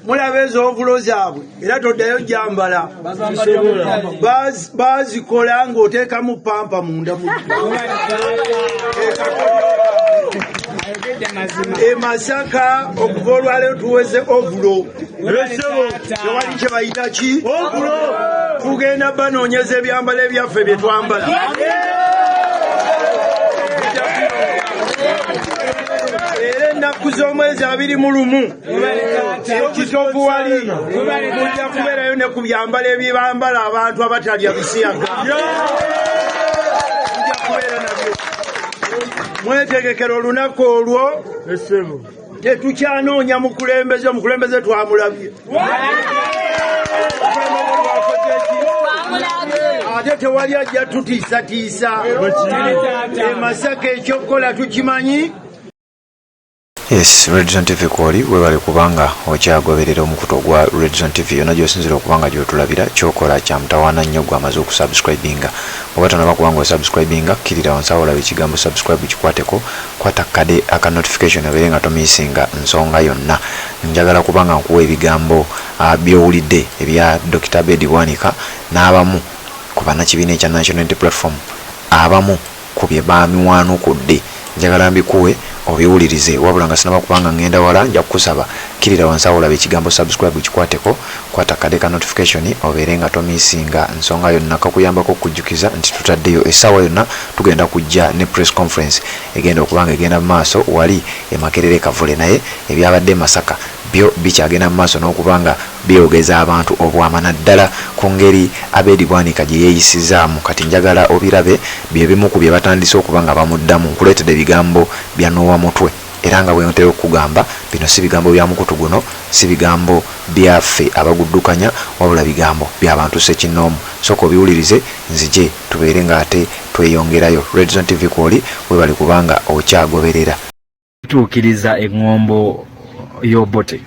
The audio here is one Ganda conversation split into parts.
Mulaba ezovulo zaabwe era toddayo jambala. Bazikola ng'oteekamu pampa munda mu e Masaka. Okuva olwaleero tuweze ovulo, tewali kye bayita ki ovulo. Tugenda banoonyeza ebyambalo ebyaffe bye twambala. Era ennaku z'omwezi 21 ekitovu wali mujja kubeerayo ne ku byambalo ebibambala abantu abatalya bisiyaga. Mujja kubeera nabyo. Mwetegekera olunaku olwo. Tetukyanoonya mukulembeze, omukulembeze twamulabye. Ate tewali ajja tutiisatiisa e Masaka. Ekyokukola tukimanyi. Yes, Redson TV kwoli, webale kubanga okyagoberera omukutu ogwa Redson TV. Yonna gy'osinzira okuba nga gy'otulabira, kyokola kya mutawaana nnyo. Gwamaze okusubscribinga oba tonaba kubanga osubscribinga, kkirira wansi awo olaba ekigambo "subscribe", kikwateko, kwata kade aka notification obeere nga tomisinga nsonga yonna. Njagala kubanga nkuwa ebigambo by'owulidde ebya Dr Abed Bwanika n'abamu ku bannakibiina ekya National Unity Platform. Abamu ku bye bamiwanukudde njagala mbikuwe obiwulirize. Wabula nga sinaba kubanga ngenda wala, nja kukusaba kkirira wansi awo olaba ekigambo "subscribe", kikwateko, kwata kade ka notification obeere nga tomisinga nsonga yonna. Kakuyambako okujjukiza nti tutaddeyo essaawa yonna, tugenda kujja ne press conference egenda okuba nga egenda mu maaso wali e Makerere Kavule. Naye ebyabadde e Masaka byo bikyagenda mu maaso n'okuba nga byogeza abantu obwama, naddala ku ngeri Abedi Bwanika gye yeeyisizaamu. Kati njagala obirabe, bye bimu ku bye batandise okuba nga bamuddamu. Nkuleetedde ebigambo bya Nowa Mutwe, era nga bwe ntera okukugamba, bino si bigambo bya mukutu guno, si bigambo byaffe abaguddukanya, wabula bigambo by'abantu ssekinnoomu. Sooka obiwulirize, nzije tubeere ng'ate tweyongerayo. Redzone TV kwoli, webale kubanga okyagoberera. Tuukiriza eŋŋombo y'Obote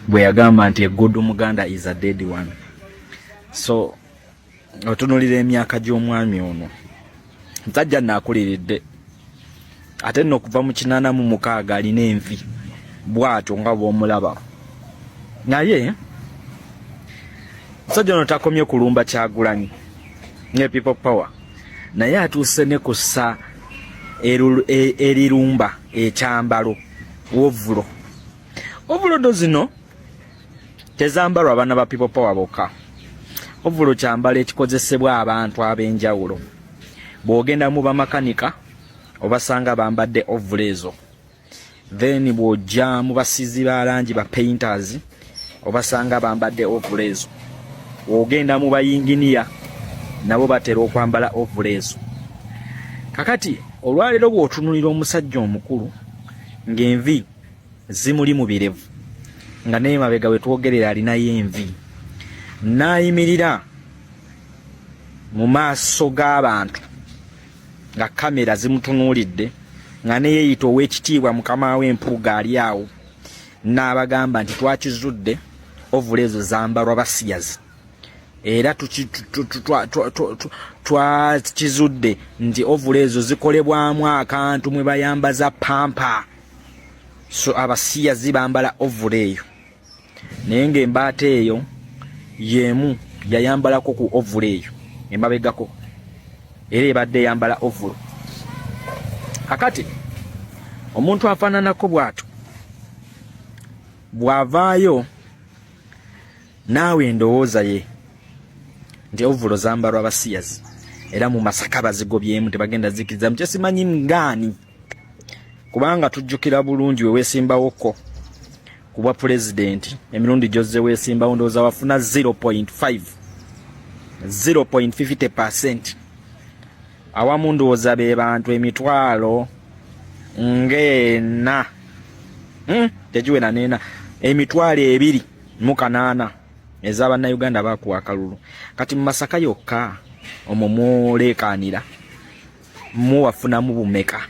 bwe yagamba nti, "A good Muganda is a dead one." So otunulira emyaka gy'omwami ono, musajja naakuliridde ate nno okuva mu 86, alina envi bw'atyo nga bw'omulaba. Naye musajja ono takomye kulumba Kyagulanyi ne People Power, naye atuuse ne kussa erirumba ekyambalo wovulo. Ovulodo zino tezambalwa abaana ba People Power bokka. Ovulo kyambalo ekikozesebwa abantu ab'enjawulo. Bw'ogenda mu bamakanika obasanga bambadde ovulo ezo, then bw'ojja mu basiizi ba langi, ba painters, obasanga bambadde ovulo ezo. Bw'ogenda mu bayinginiya nabo batera okwambala ovulo ezo. Kakati olwaleero bw'otunulira omusajja omukulu ng'envi zimuli mu birevu, nga naye mabega we twogerera alinayo envi, n'ayimirira mu maaso g'abantu nga kamera zimutunuulidde, nga neyeeyita ow'ekitiibwa mukama we Mpuuga ali awo, n'abagamba nti twakizudde ovula ezo zambalwa basiyazi, era twakizudde nti ovula ezo zikolebwamu akantu mwe bayambaza pampa, so abasiyazi bambala ovula eyo. Naye ng'embaata eyo y'emu yayambalako ku ovula eyo emabegako, era ebadde eyambala ovulo. Kakati omuntu afaananako bw'atyo bw'avaayo naawe endowooza ye nti ovulo zambalwa basiyazi, era mu Masaka bazigobyemu, tebagenda zikiriza mukyesimanyi ngaani, kubanga tujjukira bulungi we weesimbawokko ku bwa pulezidenti, emirundi gyozze weesimbawo ndowooza wafuna 0.5, 0.50%. Awamu ndowooza be bantu emitwalo ng'ena, tegiwera neena, 28,000 ez'abannayuganda bakuwa akalulu. Kati mu Masaka yokka omwo mwoleekaanira muwafunamu bumeka?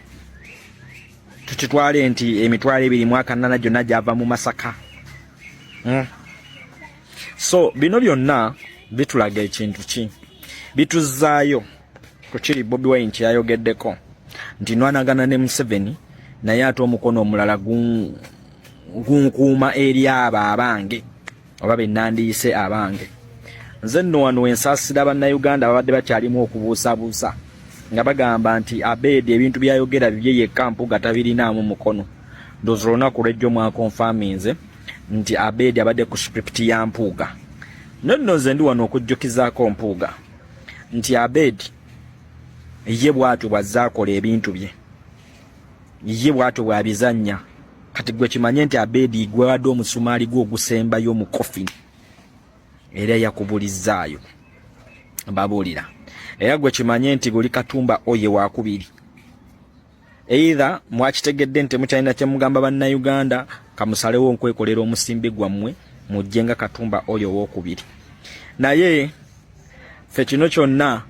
Tukitwale nti 28,000 gyonna gyava mu Masaka. So bino byonna bitulaga ekintu ki? Bituzaayo ku kiri Bobi Wine kyeyayogeddeko nti nwanagana ne Museveni, naye ate omukono omulala Gunkuuma eri abo abange oba be nandiyise abange. Nze nno wano wensaasira Bannayuganda ababadde bakyalimu okubuusabuusa nga bagamba nti Abeedi ebintu byayogera bibye yekka, Mpuuga tabirinaamu mukono. Ndowooza olunaku lwejjo mwakonfaminze nti Abeedi abadde ku script ya Mpuuga. No nno nze ndi wano okujjukizaako Mpuuga nti Abeedi ye bw'atyo bw'azze akola ebintu bye, ye bw'atyo bw'abizannya. Kati gwe kimanye nti Abeedi gwe wadde omusumaali gwe ogusembayo mu coffin, era yakubulizzaayo babuulira. Era gwe kimanye nti guli Katumba oye wakubiri. Either mwakitegedde nti temukyalina kyemugamba Bannayuganda, kamusalewo nkwekolera omusimbi gwammwe mujje nga Katumba oyo owokubiri. Naye ffe kino kyonna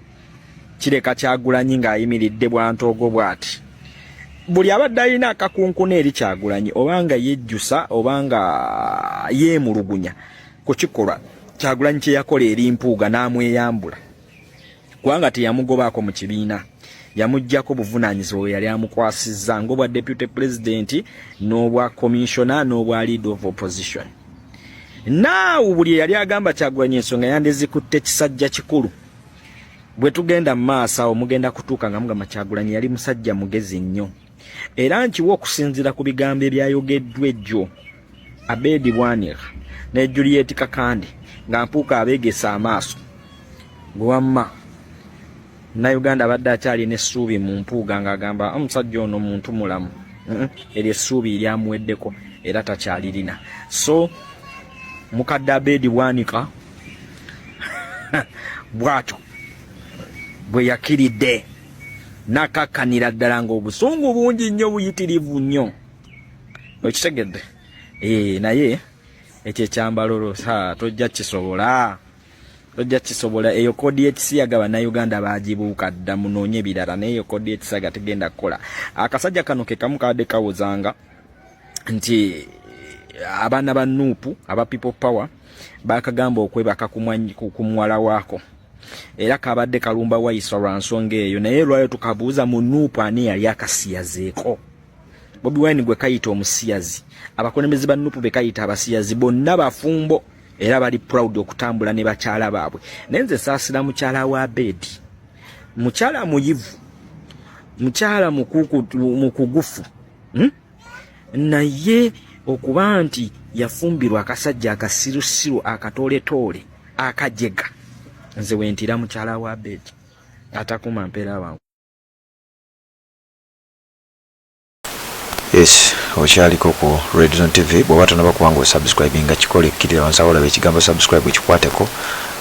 kireka Kyagulanyi ng'ayimiridde bwantoogo bw'ati. Buli abadde alina akakunkuna eri Kyagulanyi, obanga yejjusa obanga yeemulugunya ku kikolwa Kyagulanyi kye yakola eri Mpuuga n'amweyambula, kubanga teyamugobaako mu kibiina, yamuggyako buvunaanyizibwa bwe yali amukwasizza ng'obwa deputy president n'obwa commissioner n'obwa leader of opposition. Naawe buli eyali agamba Kyagulanyi ensonga yandizikutte kisajja kikulu, bwe tugenda mu maaso awo mugenda kutuuka nga mugamba Kyagulanyi yali musajja mugezi nnyo. Era nkiwa okusinziira ku bigambo ebyayogeddwa ejjo Abedi Bwanika ne Juliet Kakande nga Mpuuka abeegesa amaaso. Gwe wamma Munnayuganda abadde akyalina essuubi mu Mpuuga ng'agamba omusajja ono muntu mulamu, eryo essuubi lyamuweddeko era takyalirina. So mukadde Abedi Bwanika bw'atyo bwe yakiridde nakakkanira ddala ng'obusungu bungi nnyo, buyitirivu nnyo, okitegedde? Naye ekyo ekyambalo tojja kisobola, tojja kisobola. Eyo code y'ekisiyaga Bannayuganda bagibuuka dda, munoonye ebirala, naye eyo code y'ekisiyaga tegenda kukola. Akasajja kano ke kamu kabadde kawozanga nti abaana ba NUP aba People Power bakagamba okwebaka ku muwala waako, era kabadde kalumba wayiswa lwa nsonga eyo. Naye lwayo tukabuuza mu NUP ani yali akasiyazeeko? Bobi Wine gwe kayita omusiyazi, abakulembeze ba NUP be kayita abasiyazi bonna bafumbo era bali proud okutambula ne bakyala baabwe. Naye nze saasira mukyala wa Abedi, mukyala muyivu, mukyala mukugufu, Naye okuba nti yafumbirwa akasajja akasirusiru, akatooletoole, akajega, nze wentira mukyala wa Abedi atakuma mpeera wange. Yes, okyaliko ku Red Zone TV. Bw'oba tonaba kubanga osubscribinga, kikole. Kkirira wansi awo olaba ekigambo subscribe, ekikwateko,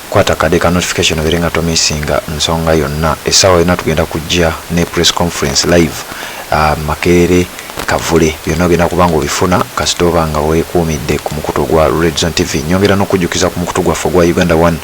kwata kade ka notification obeere nga tomissinga nsonga yonna. Essaawa yonna tugenda kujja ne press conference live, Makerere, Kavule, byonna ogenda kuba nga obifuna kasita oba nga weekuumidde ku mukutu ogwa Red Zone TV. Nyongera n'okujjukiza ku mukutu gwaffe ogwa Uganda One,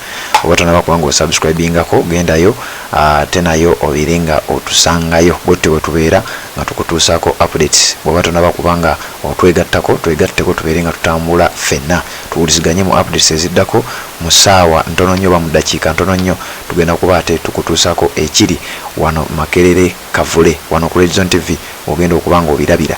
oba tonaba kuba nga osubscribingako, gendayo ate nayo obeere nga otusangayo. Bwetutyo bwe tubeera nga tukutuusaako updates. Bw'oba tonaba kuba nga otwegattako, twegatteko tubeere nga tutambula ffenna, tuwuliziganye mu updates eziddako. Mu ssaawa ntono nnyo oba mu ddakiika ntono nnyo tugenda kuba ate tukutuusaako ekiri wano Makerere Kavule, wano ku Red Zone TV ogenda okuba nga obirabira.